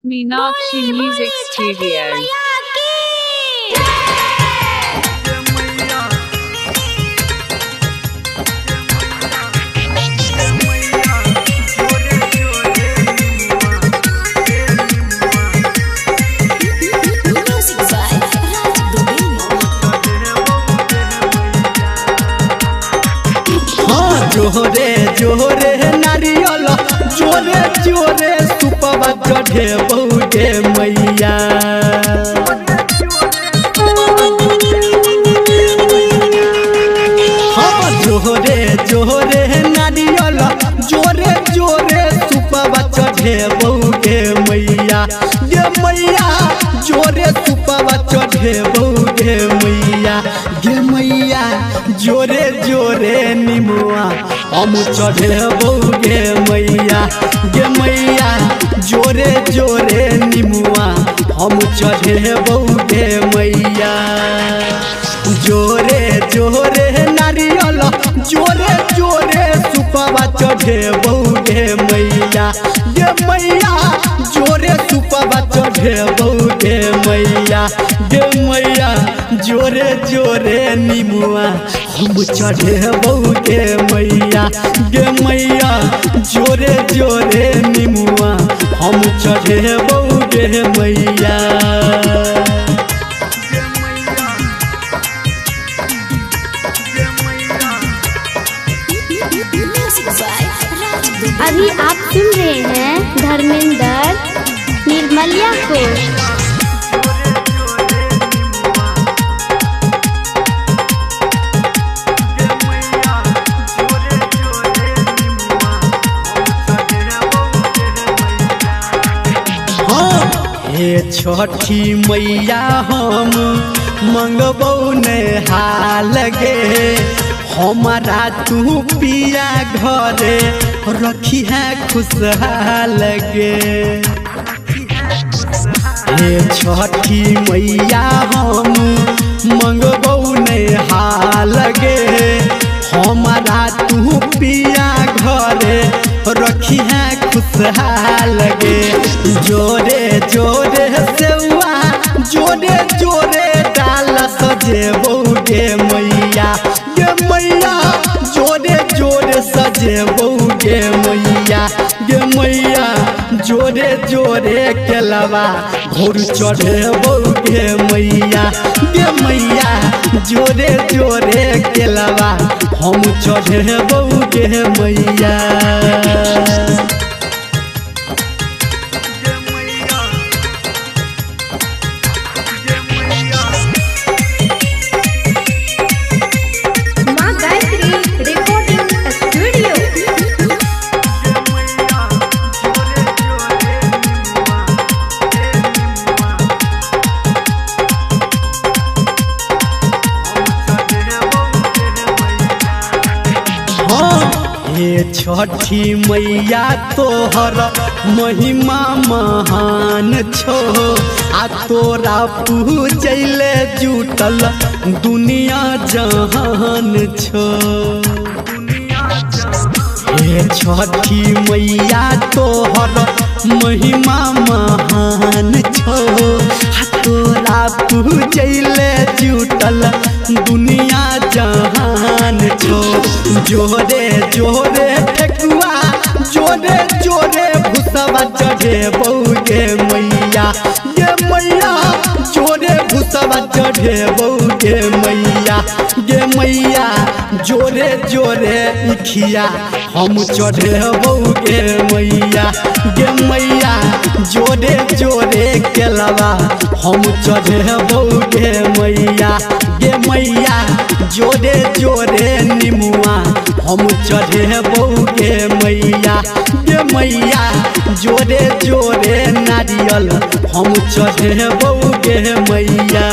Meenakshi Music Studio. Music by Raj Dubey. हाँ जोरे जोरे नारियल जोरे जोरे सुपवा चढ़े बहुगे मैया। हाँ जोरे जोरे नारियल जोरे जोरे सुपवा चढ़े बहुगे मैया। गे मैया जोरे सुपवा चढ़े बहुगे मैया। गे मैया जोरे जोरे निमुआ हम चढ़े बहुगे मैया। गे मैया जोरे जोरे निमुआ हम चढ़े बहुगे मैया। जोरे जोरे नारियल जोरे जोरे सुपवा चढ़े बहुगे मैया। गे मैया जोरे सुपवा चढ़े बहुगे मैया। गे मैया जोरे जोरे निमुआ हम चढ़े बहुगे मैया। गे मैया जोरे जोरे निमुआ हम चढ़े बहुगे मैया। Music by Raj Dubey. अभी आप सुन रहे हैं धर्मेंद्र निर्मलिया को। हाँ हे छठी मैया हम मंगबौ ने हाल गे, हमारा तू पिया घरे रखी है खुशहाल गे। हे छठी मैया हम मंगबौ ने हाल गे, हमारा तू पिया घरे रखी है खुशहाल गे। जोरे जोरे सेवा जोरे जोरे डाल सजे बहुगे मैया। गे मैया जोरे जोरे सजे बहुगे मैया। गे मैया जोरे जोरे केलवा घोर चढ़े बहुगे मैया। गे मैया जोरे जोरे केलवा हम चढ़े बहुगे मैया। माँ गायत्री रिकॉर्डिंग स्टूडियो। हाँ हे छठी मैया तोहर महिमा महान छो, आ तोरा पूजैले जुटल दुनिया जहान छो। हे छठी मैया तोहर महिमा महान छो, आ तोरा पूजैले जुटल दुनिया जहान छो। जोरे जोरे ठेकुआ जोरे जोरे भूसवा चढ़े बहुगे मैया। गे मैया जोरे भूसवा चढ़े बहुगे मैया। गे मैया जोरे जोरे इखिया हम चढ़े बहुगे मैया। गे मैया जोरे जोरे केलवा हम चढ़े बहुगे मैया। गे मैया जोरे जोरे निमुआ हम चढ़े बहुगे मैया। गे मैया जोरे जोरे नारियल हम चढ़े बहुगे मैया।